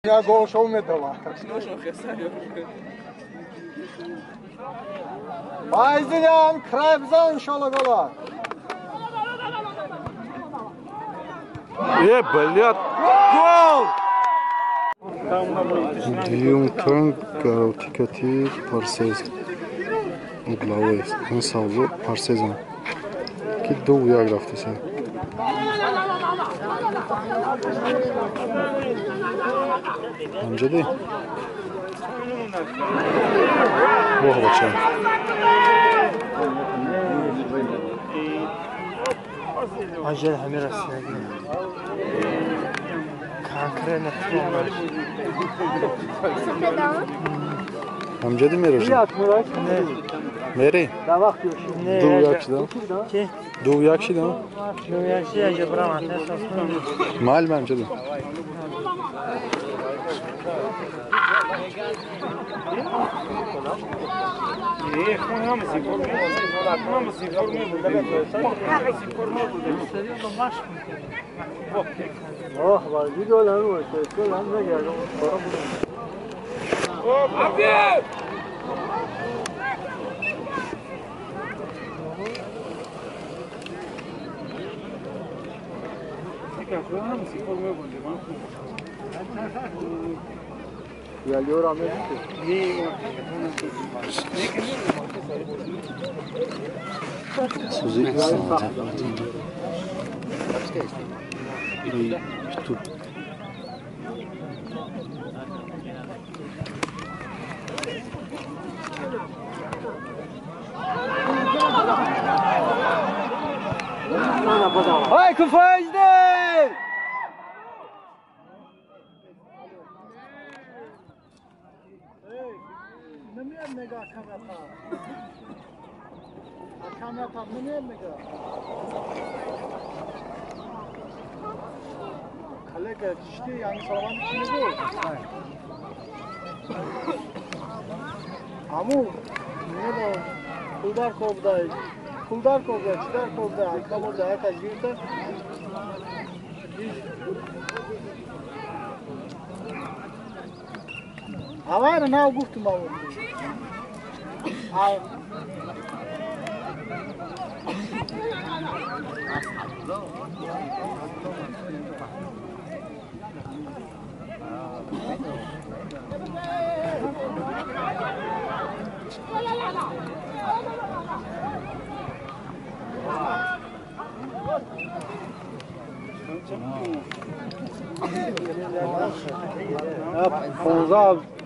Я гол шоу медала. Байзинян крайбзан шола гола. Блядь, гол! Дуюм тайм гарантикати Парсез. Угловой. Он савзо Парсезан. Ки 2-1 рафтеса. Амҷади? Воҳ бача. Ажал ҳамин расидаги. Конкретно тромаш. Амҷади мероши? Мери? 2-1 шидам? 2-1 шидам? 2-1 шидам, ҷабрам Маълум амҷади. Сузи YouTube. Ай, куфайзде! Авайра нав гуфтум бабо.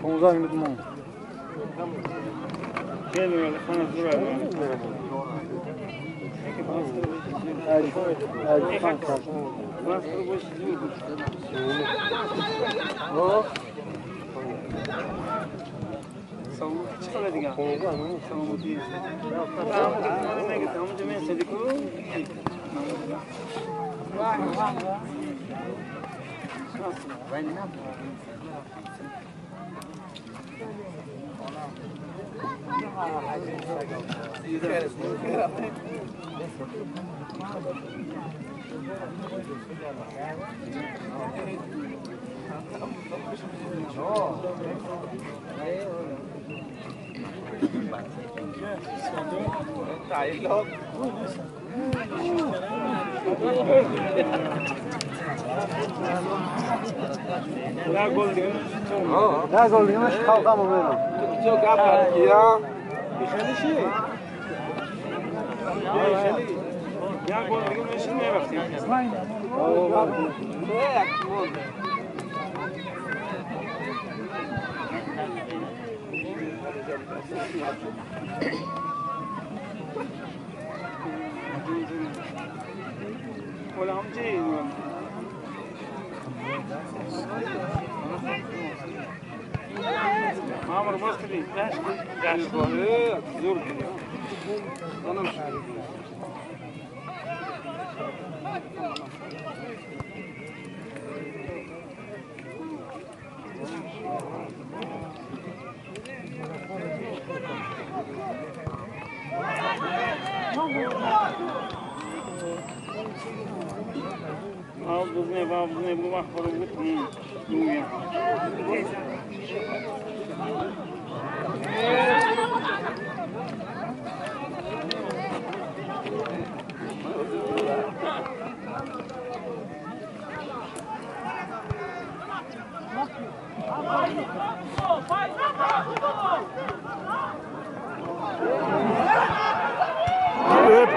Понза минут мон. نه گل دیگه مش خلقم و برم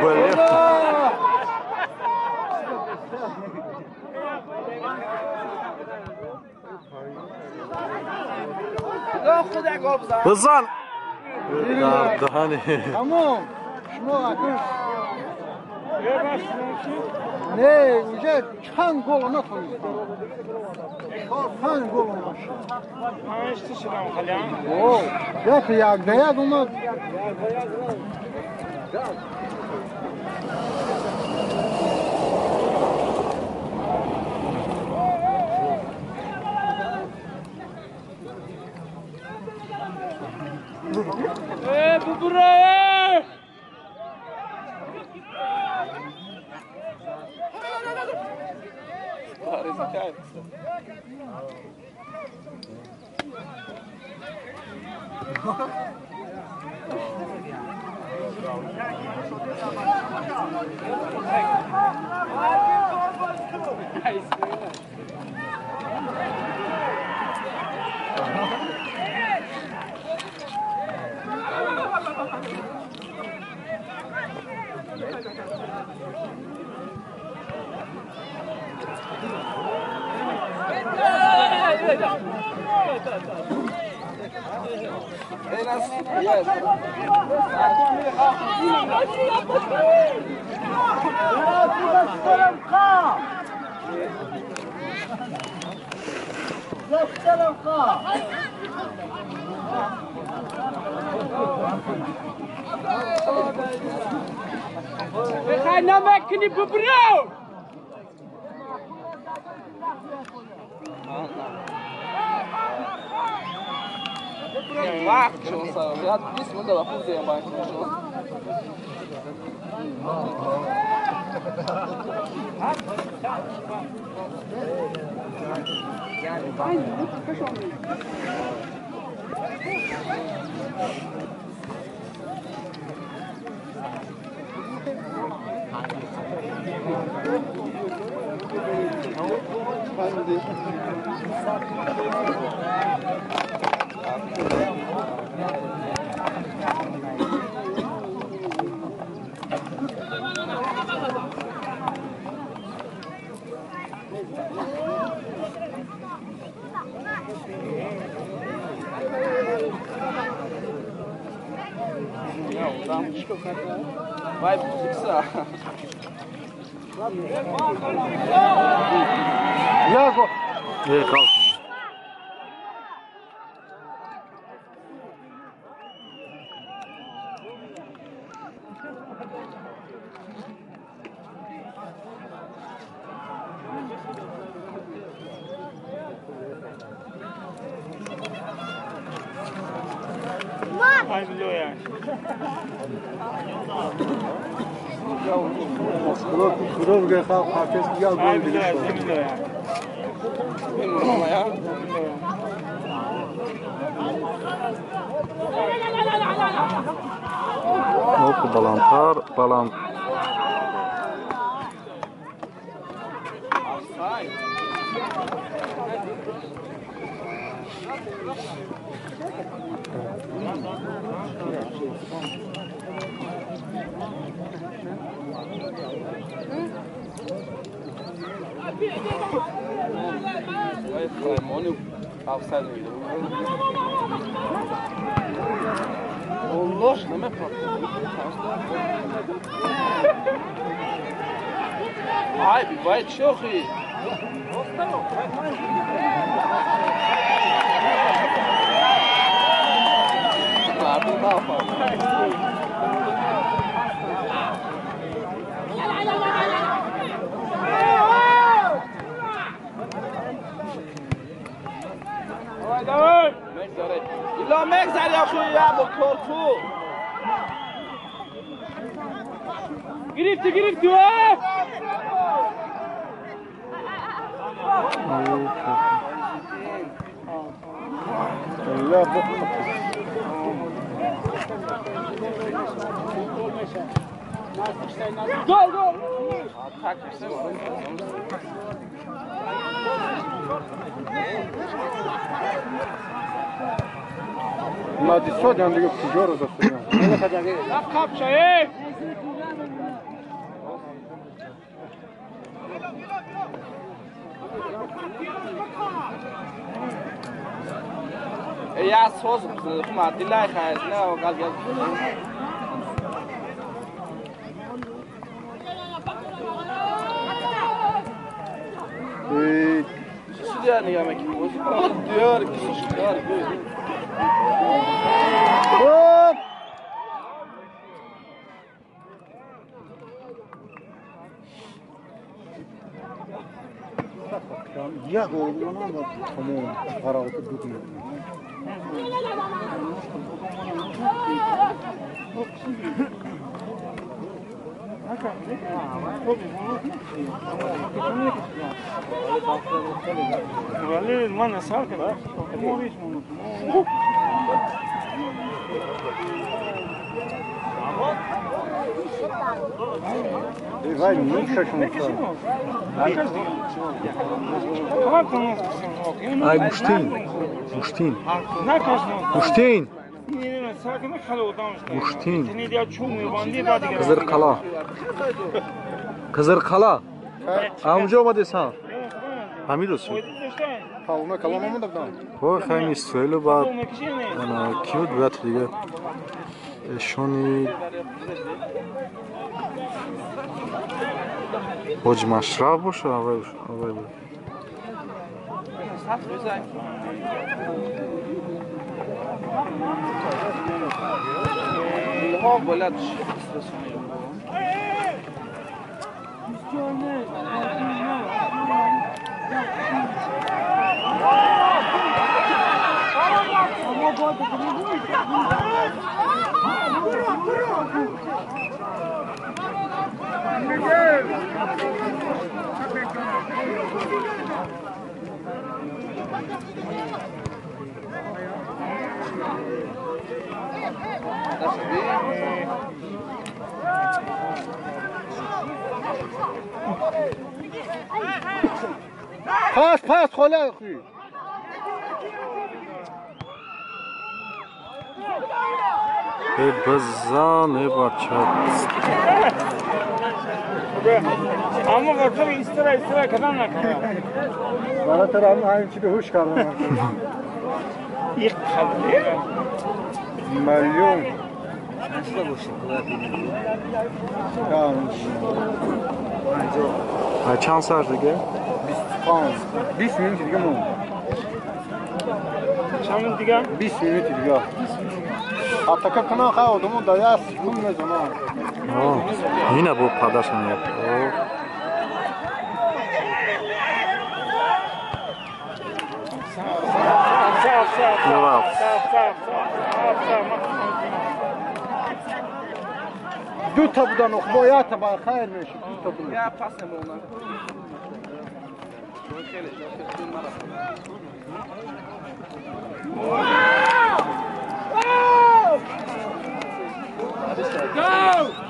Блин. Бизан! Даҳани. Тамом. Шумо акун. Не, уже чанд гол натонистем. 4-5 гол омад. О, як як да як омад. Vai fixar. Яго. Баландтар, баланд. Vai, Tchorri! Гирифти, гирифти! Гол, гол! Мадисодиан дига куҷоро застодиан? Я соз хума дилай хайз на гал гал. Судья не ямаки. Диёр кисуш диёр. Оп! Як оғлонам ва тамом ҳароати дуд мекунад. ولی من اصرار کردم. Вай мушашон. Ай Муштин. Муштин. Муштин. Муштин. Қизирқала. Қизирқала. Амҷо омадесан? Ҳамин рӯз. Пауна калон омада будам. Ҳо, хайми Исроилу баъд ана ки буд брати дига? Эшони Ҳоҷи Машраф боша, авай авай буд. Пас, пас, хола хуй. Э бизан, э бача. Аммо вақти истира истира кадан накард. Бародар ҳам ҳамин чизи ҳуш кардам. Их қабл. Миллион. А чанд сар дига? 25. 20 минути дига мон. Чанд минут дига? 20 минути дига. Атака кунан хай одамон дар як секунд мезананд. Ина бо падашон як. Ду та будан охбо як та бар хайр мешид. Ду та будан. Я пас намонам. Go!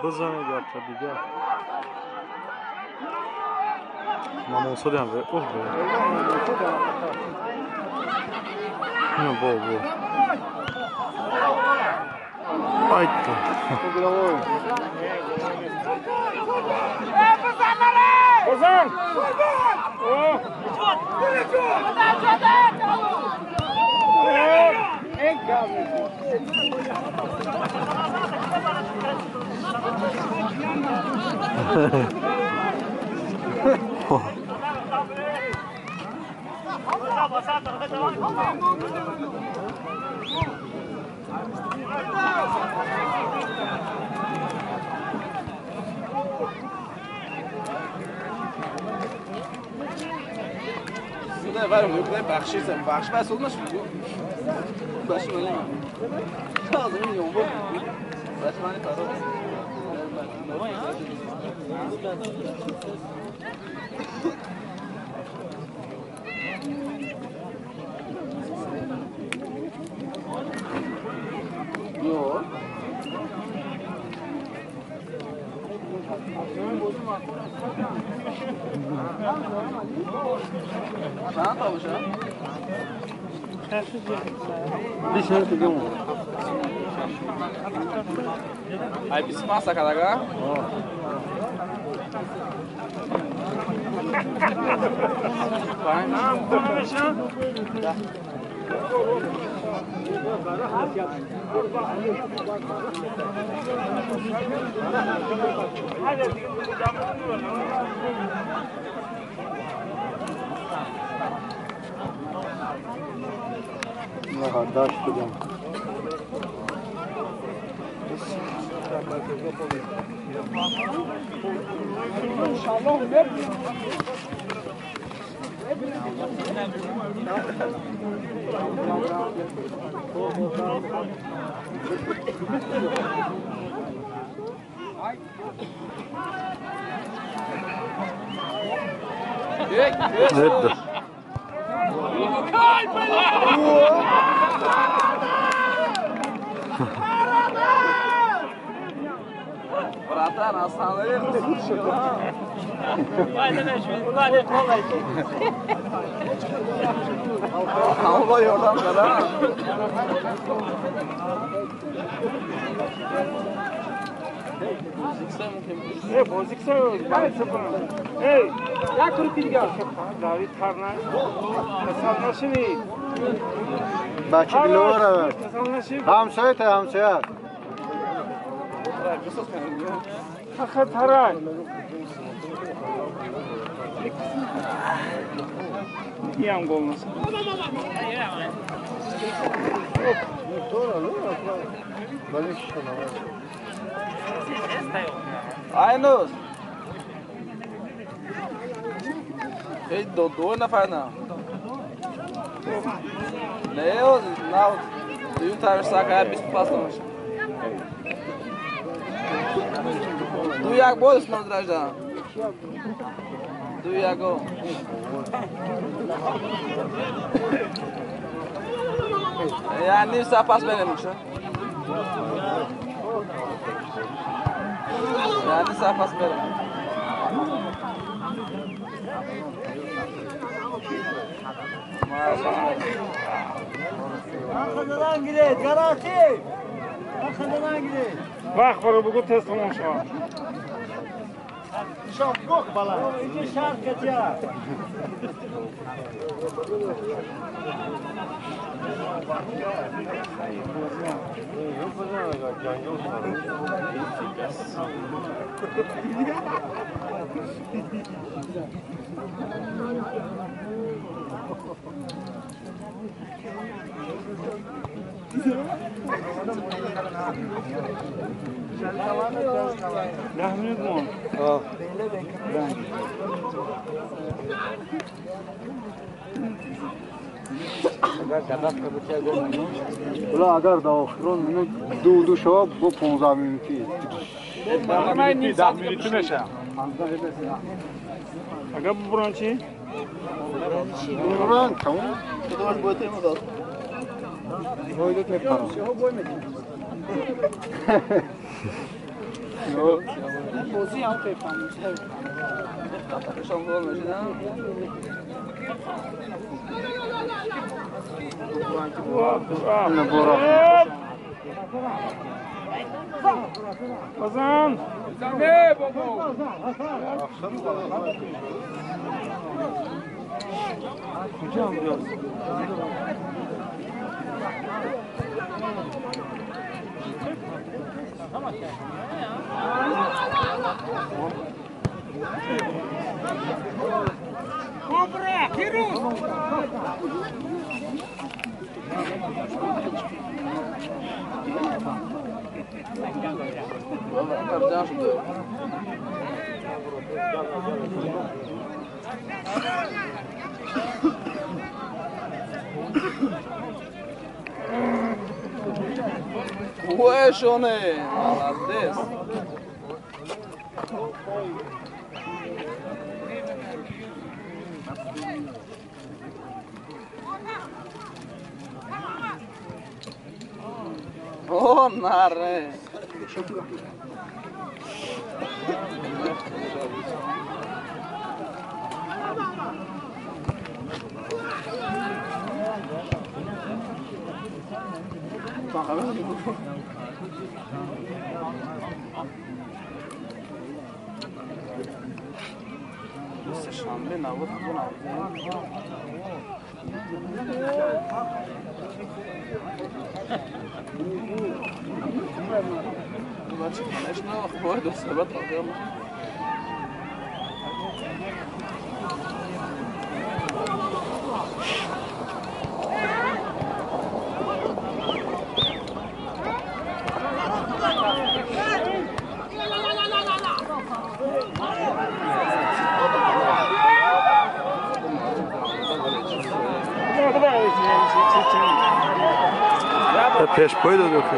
Бизанед якта дига. Мамонсодиам ве оҳ бе. Ина бо бо. Айта. Бизан! بخش بس اون نشد بخش مالی لازم یوم بخش مالی. Aí passa cada Бачи диловара. Ҳамсоя та ҳамсоя. Айнус. Эй, додо нафар на. Не, на, дуюм тараф сака бист пас намаш. Ду як бор смотражда. Ду яго. Я ним са пас менем ша. Я ним са пас менем. Вақт баро бугу тез тамом шавад. Агар дар охирон ду шава бо 15 минути. 10 минути мешавад. Агар бубуранд чӣ? Бубуранд тамом. Базан! Ой, Шоне, молодец. О, наре! Шанбе навод Пешпой дод охи.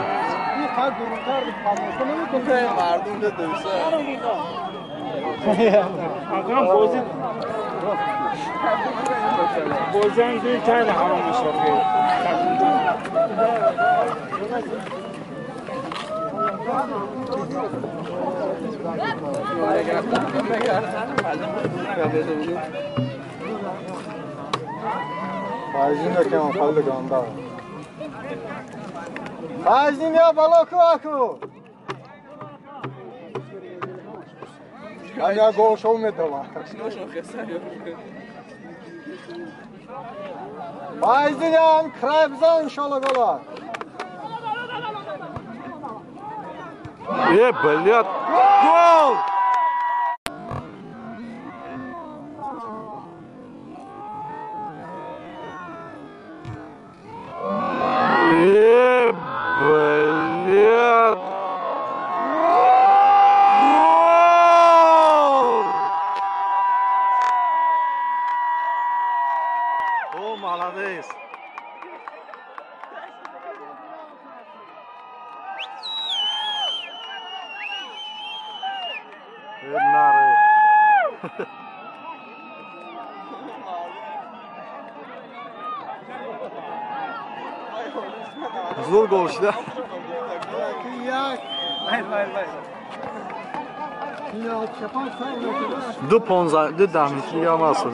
Файзин я балоку аку. Я гол шоу медала. Файзин я край бзан иншалло гола. Э, блядь, гол! Блядь! Гол! О, молодец! Наре. Зур гол шуда. Ду понздаҳ, ду даҳ метри ҳам аст.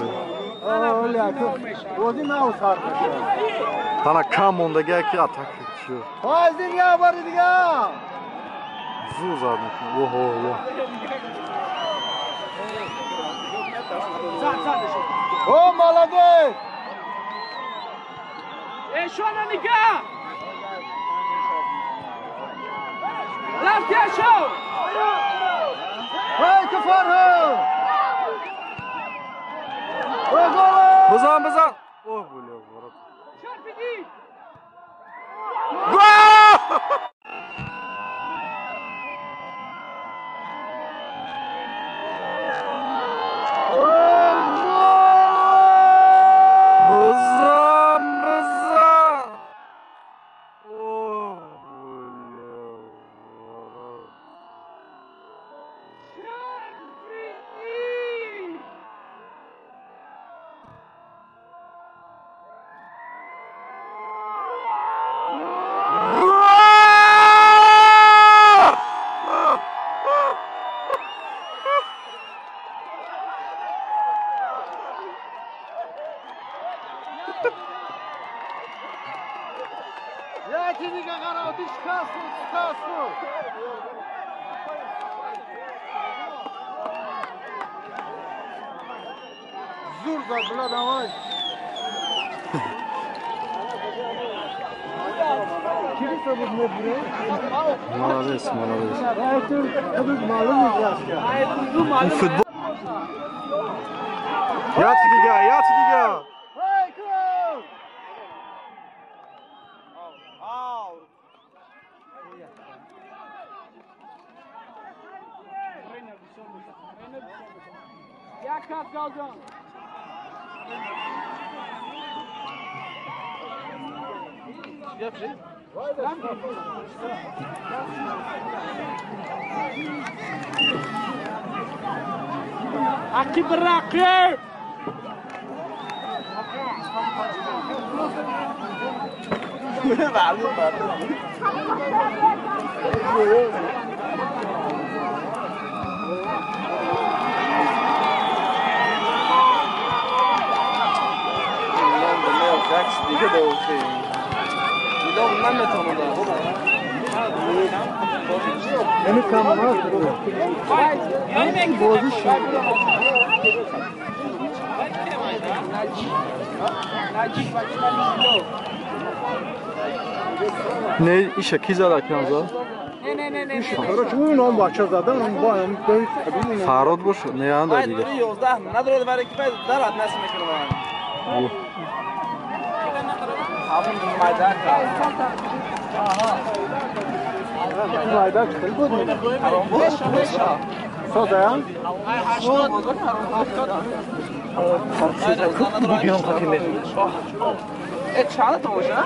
Тана кам мондагия ки атака чиё. Файзин я бори дига. Зур зад мекунад. Оҳо, оҳо. О, молодец! Эшона нигоҳ! Рафти Эшон! Эй, куфарҳо! Бизан, бизан! О, бля, ворот. Гол! Бизан, бизан! О, бля, ворот. Яки дига гараути шикасту, шикасту! Зур зад, бля, давай! Молодец, молодец. Футбол. Яти дига, яти дига! عقب الرقيب. Не, иша ки зада кам зад? Фарод бош, не анда дига. 11 надорад вари ки дарад нас мекунам. Ҳамон майдан майдан буд. Созаян? Чанд то боша?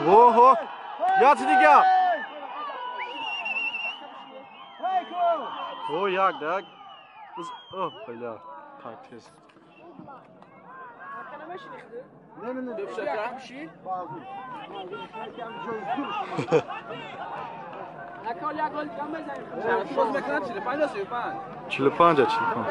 Ого! Яц дига! О, як, так. О, бля, так, тез. Чилу панҷ, 45.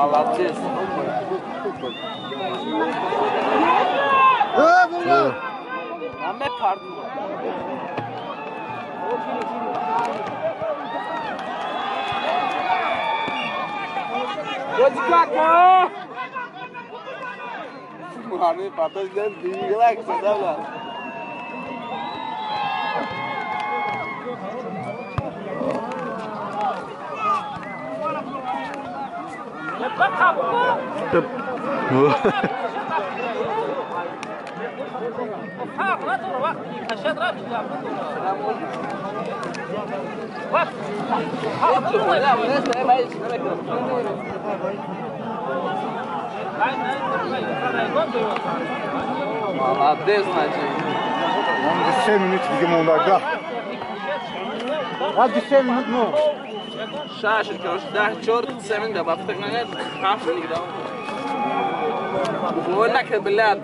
Молодец. Молодец, значит. 7 минут دیگه مونده. بعد 7 минут ну. 6 короче, 10 4 7 да бафтак нагад, 7 دیگه. ونك بالله.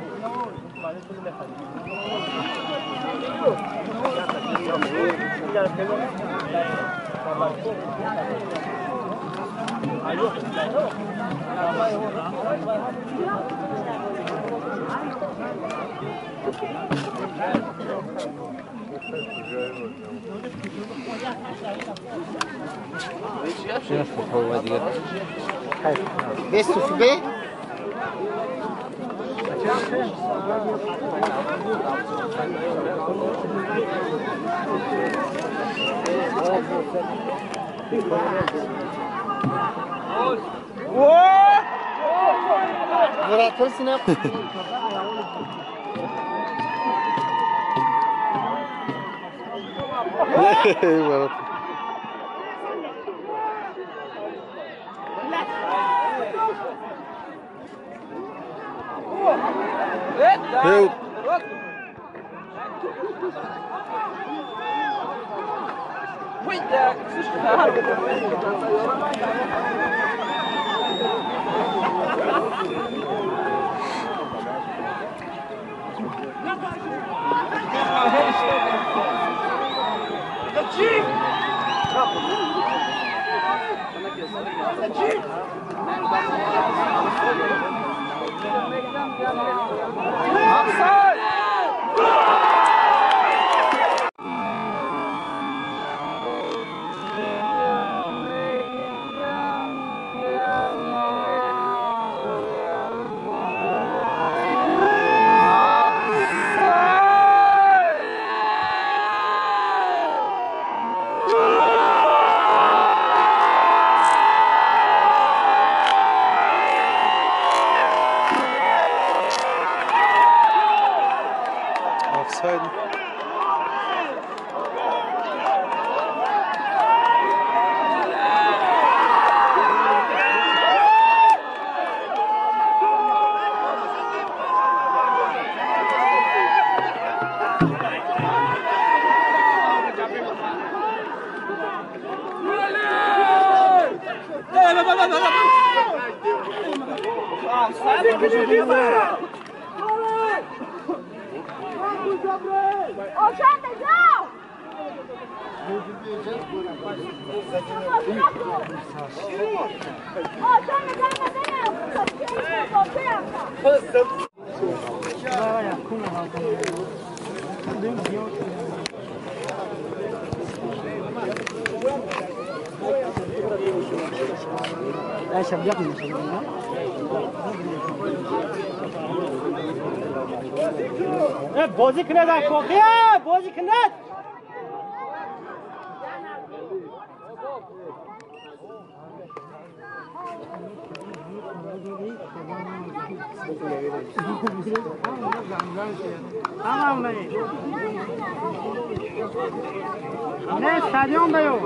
بازی کنه در کوخیه بازی کنه. نه استادیوم بیو.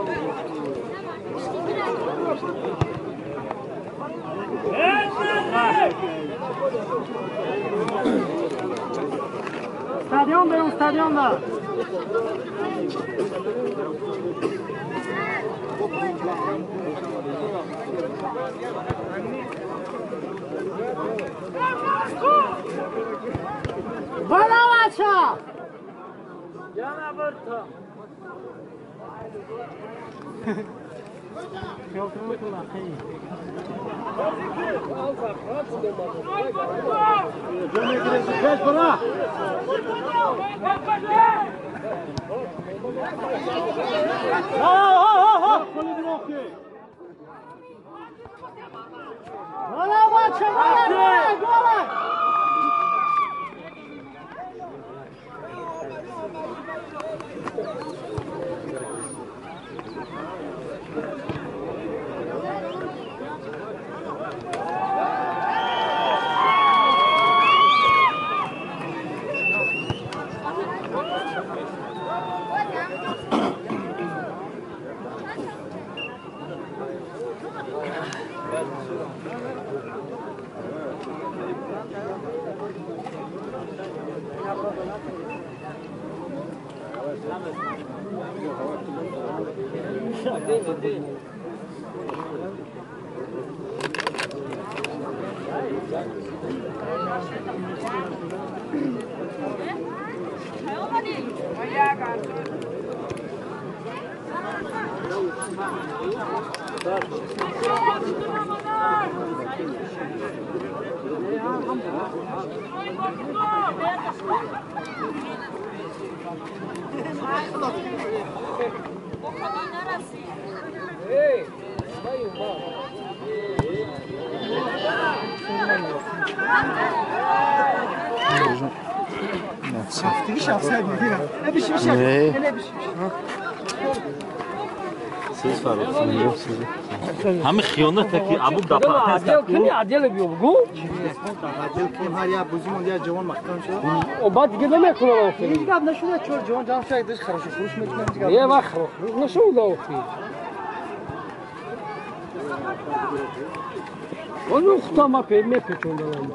Stadion بیو stadion da. بالا بچه. بالا بچه بالا بالا. Ҳами хиёнат ки абу дапа отдел кини отдел биё бугу. Отдел кунем ҳар як бозӣ монда як ҷавон маҳкам шуд. О баъд дига намекунам охир. Ҳеҷ гап нашуда, чор ҷавон ҷамъ шуд, як даш хорошо фурӯш мекунем ҳеҷ гап. Е ва хорошо нашуда охир. Ону хутама пе мепечондам.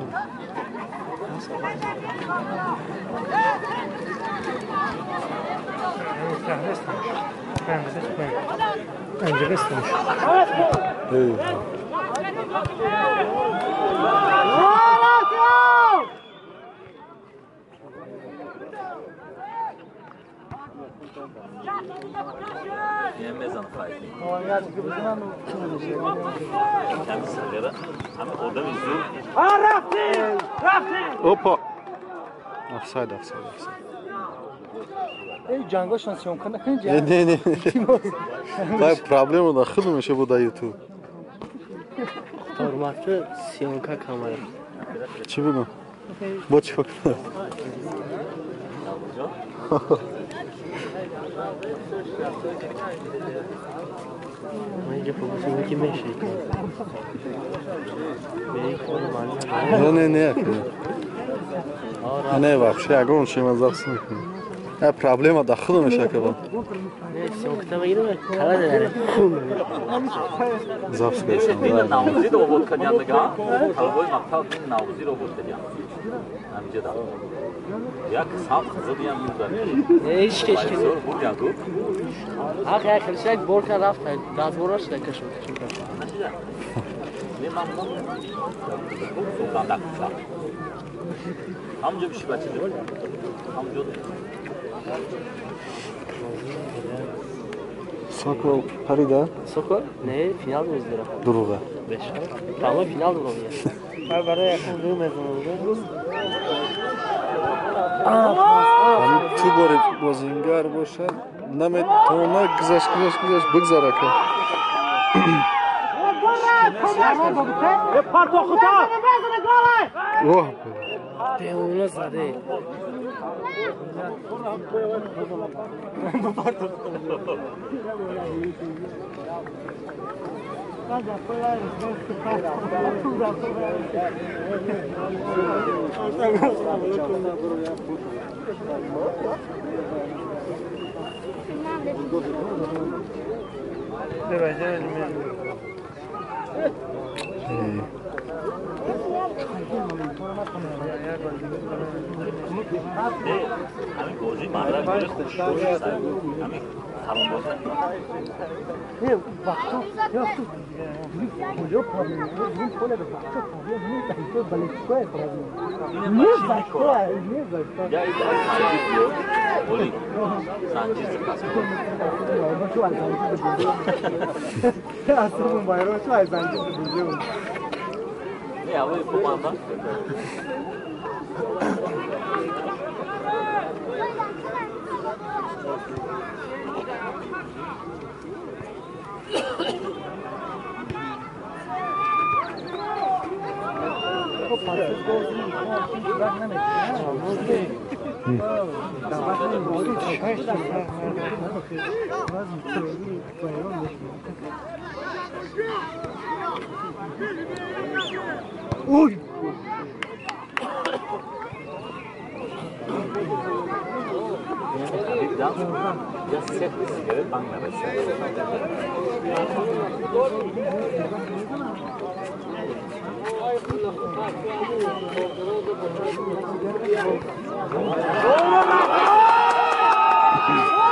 Опа! Офсайд, офсайд, офсайд. Эй, ҷангошон съёмка накунед. Не, не, не. Дай проблема да худ меша буда YouTube. Ҳурматли съёмка камера. Чӣ бигӯм? Бо чӣ кор кунам? Не, не, не. Не, вообще, ягон чӣ ман запись мекунам. Проблема да худ меша кабам. Запись кардам. Навзиро обод кардиан дага. Талабои мактаб дин навзиро обод кардиан. Ҳамиҷа да. Як сам хизадиам мурдан. Ҳеҷ кеш ки. Бурдиан ку. Ах, як хелшак борка рафт, дастбораш кашид. Нашида. Не ман мон. Султан дакса. Ҳамҷо биши бача. Ҳамҷо. Сокол парида? Сокол? Не, финал мезира. Дурӯға. Беш. Тамом финал дурӯға. Ман барои якум ду мезанам. Ту бори бозингар бошад, наметавона гузашт, гузашт, гузашт, бигзара ка. Оҳ! Девона заде.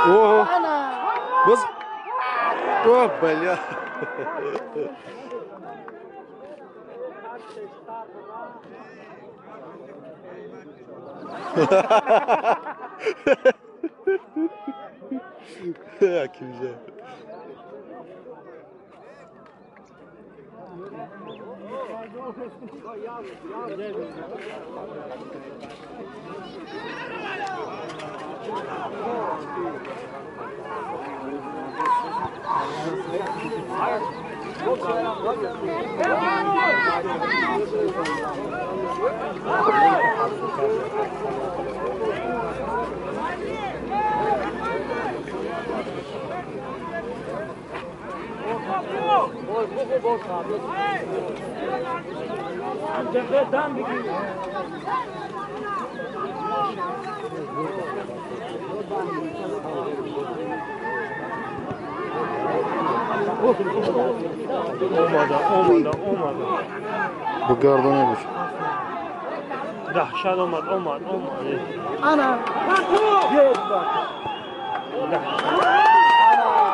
Ого! О, бля! Акимҷон. Омада. Бугардоне бош. Даҳшат омад. Ана.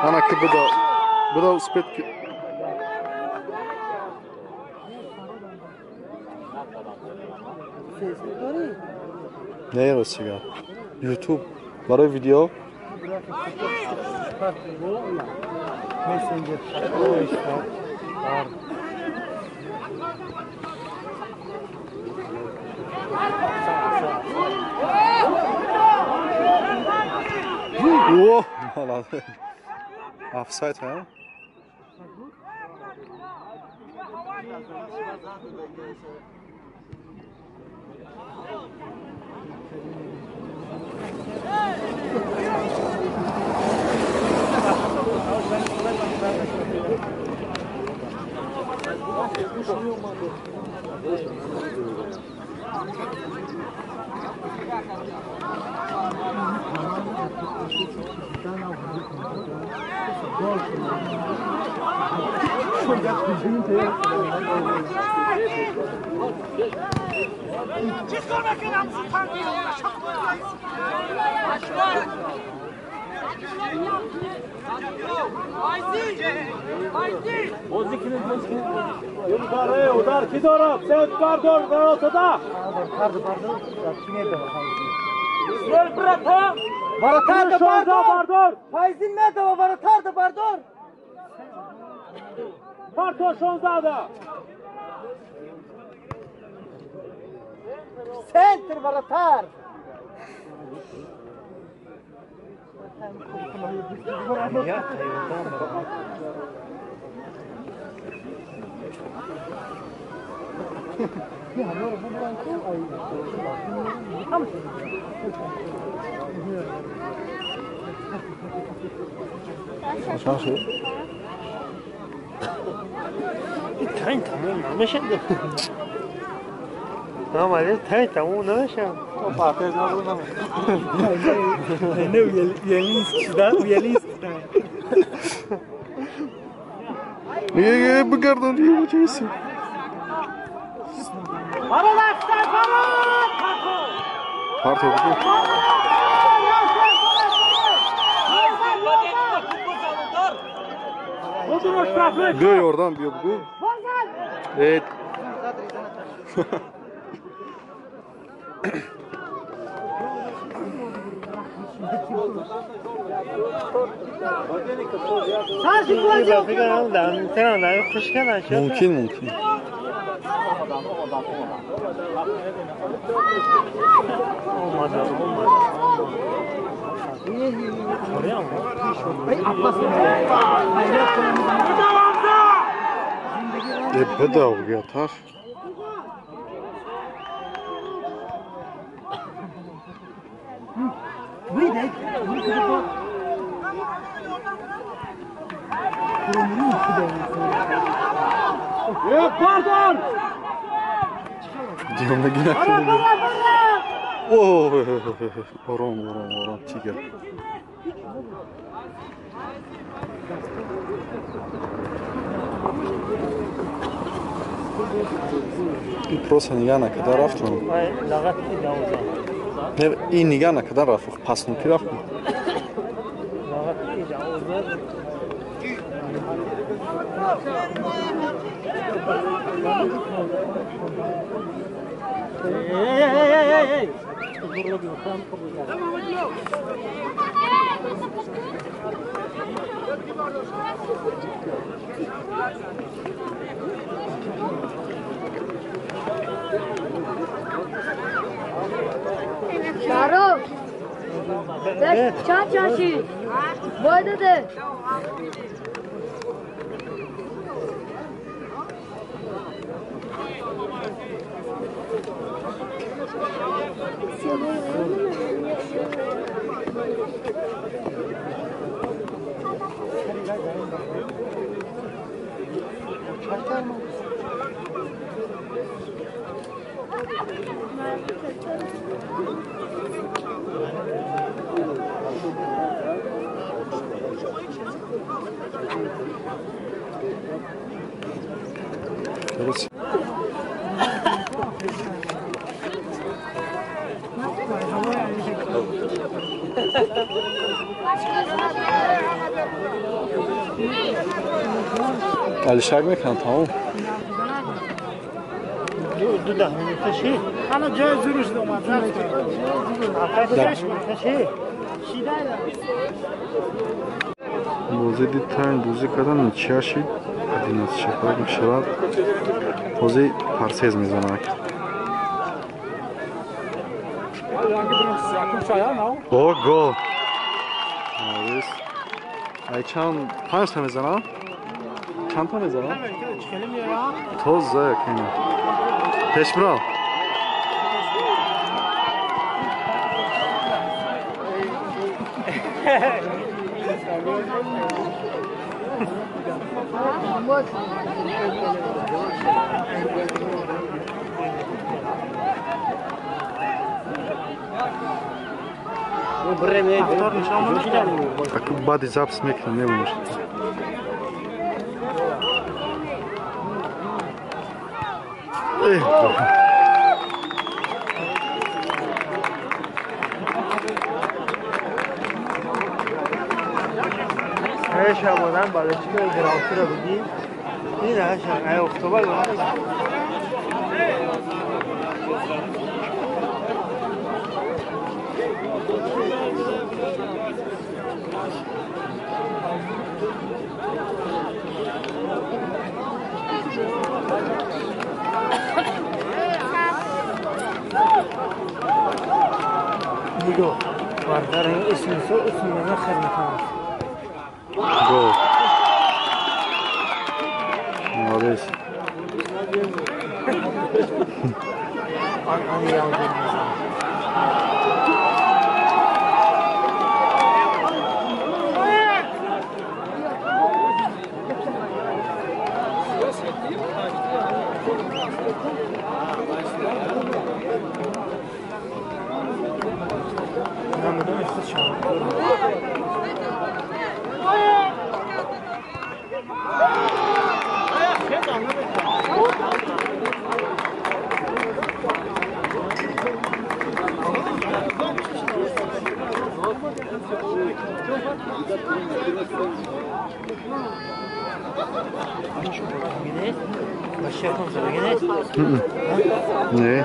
Ана ки буда. Буда успеть ки. Не ростига. YouTube барои видео. О, молодец. Офсайд, а? Удар ки дорад? Сет бардор дар ортада. Бардор. Файзин медава варатарда бардор. Парто 16. Центр варатар. Тайн тамом намешад. Намаде тайн тамом намешад. Не Єлінський, да? Єлінський. Е, бугардон, е, чиси. Парто. Биё ёрдам, биё бугу. Э. Мумкин, мумкин. Е, беда угиатар. Pardon! Ором, ором, ором, тигр. И просто нигаҳ накарда рафтам. Не, ин нигаҳ накарда рафт, паснукӣ рафт. Şahrukh, چند چاشی؟ باید ده. Алишак мекунам тамом. Ду даҳ минута ши. Ана ҷои зуруш омад. Бозӣ ди тайм бозӣ кардан ничья шид. 11 мешавад. Бозӣ парсез мезанад. О, гол! Молодец. Ай чанд панҷта мезанам? Чанд та мезанам? Тоза кина. Пешбирав. Баъди запис мекунам, мебинаш. شبانم برای چی که گراوتی رو بگی؟ این هشم ای اکتبر نگاه بردار این اسم سو اسم من خدمت کنم. Гол. Молодец. Не.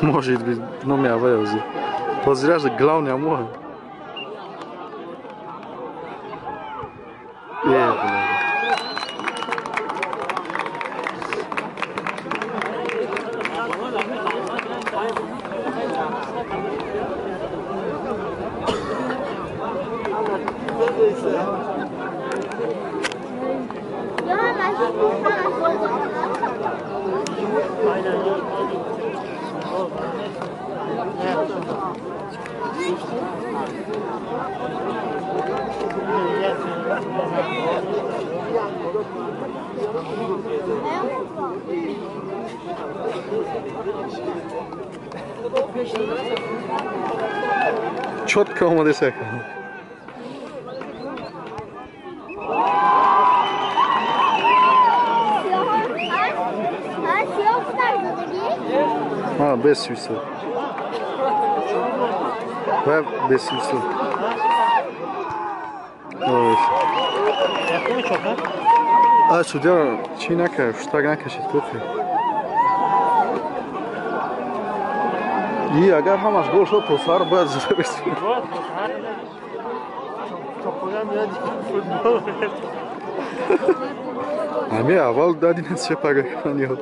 Может быть, но меня вывезли. Позря же главное мой. Четко омадеса. А, без свиста. Без свиста. Ой. А судья чӣ накард, штаг накашид кохи. И агар ҳамаш гол шуд, то сар бояд зуда бисӯ. Ами аввал дадинат шепага кунан ёд.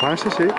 Панҷта шид?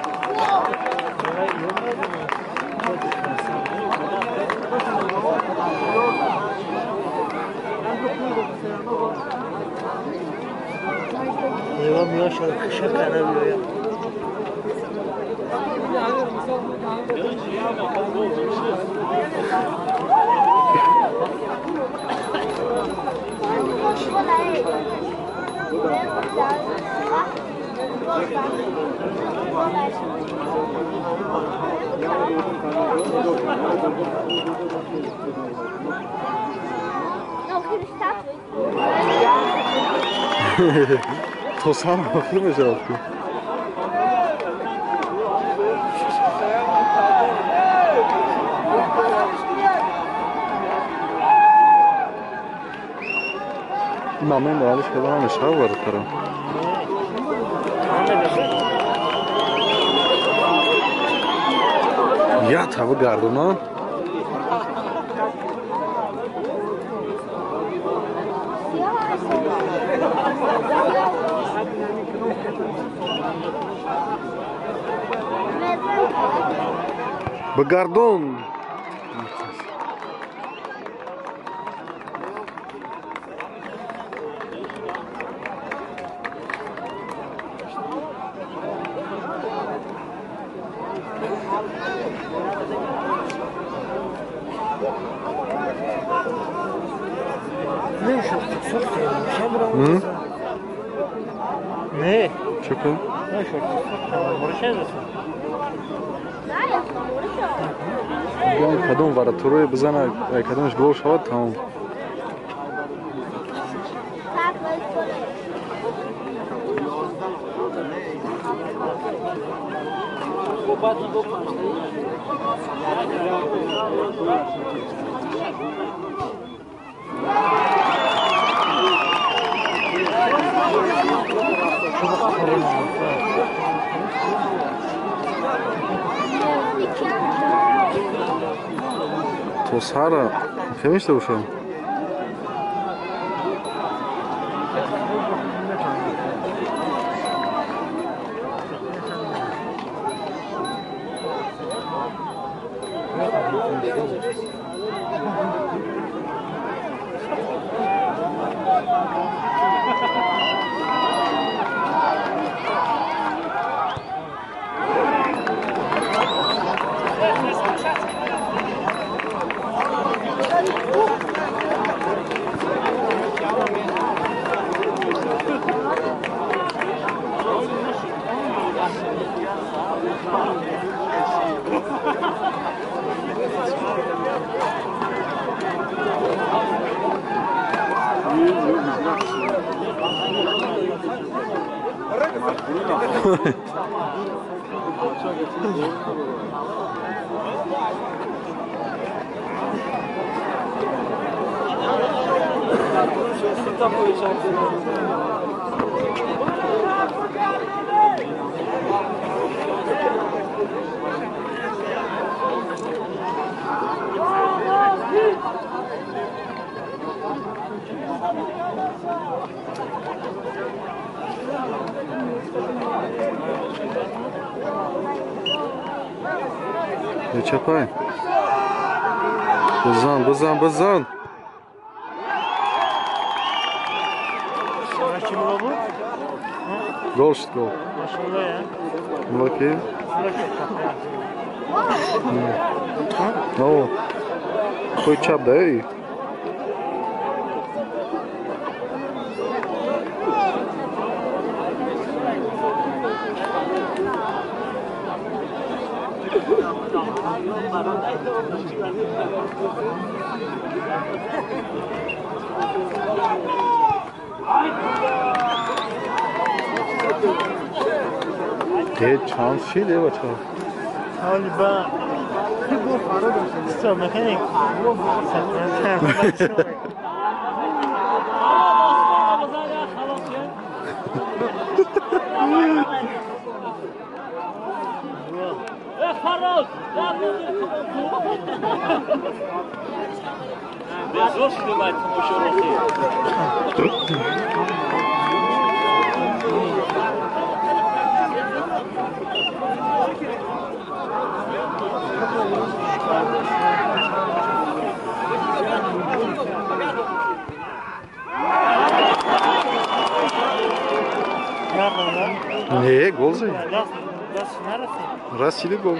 То сам охир мешавад ку. Ин момент алиш карда намешавад варатара. Я таба гардонам. Ба гардон. Не. Чё? Кадом варатурои бизана, кадомаш гол шавад, тамом. То сара хемишта бошад. Чапай. Бизан, бизан, бизан. Гол шуд, гол. Мулаки. Ну, той чап, да, и? Чанд шид, э бача? Ҳоли ба Стоп, механик. Безор шуди бай тамошо рохи. Не, гол зад. Расиди гол.